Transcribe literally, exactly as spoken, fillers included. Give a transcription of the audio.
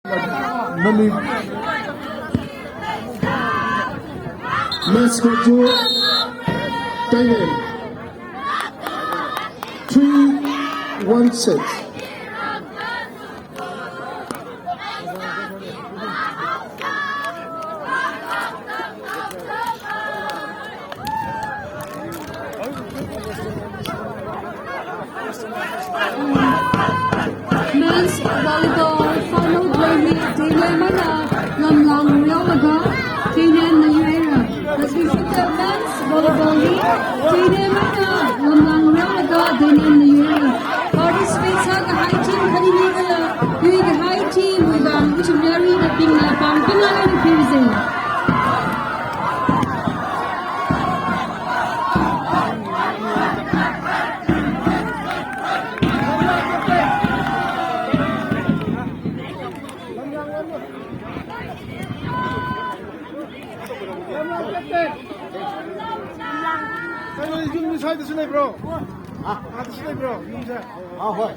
Nani. Men's score two, Dainam. Three one set. Men's volleyball final trophy, Dainam eina Lamlang Reolaga, Dainamna yuira. As we shoot the men's volleyball league, Dainam eina Lamlang Reolaga, Dainamna yuira. Participate sākahai team khanili kala, yuikahai team wui vang, ichum yaruibingla pāng pingla ripirze. Kaiwui yumli side-a shinai, bro. Ha? Side-a shinai, bro. Yumli side. Ah, hoi.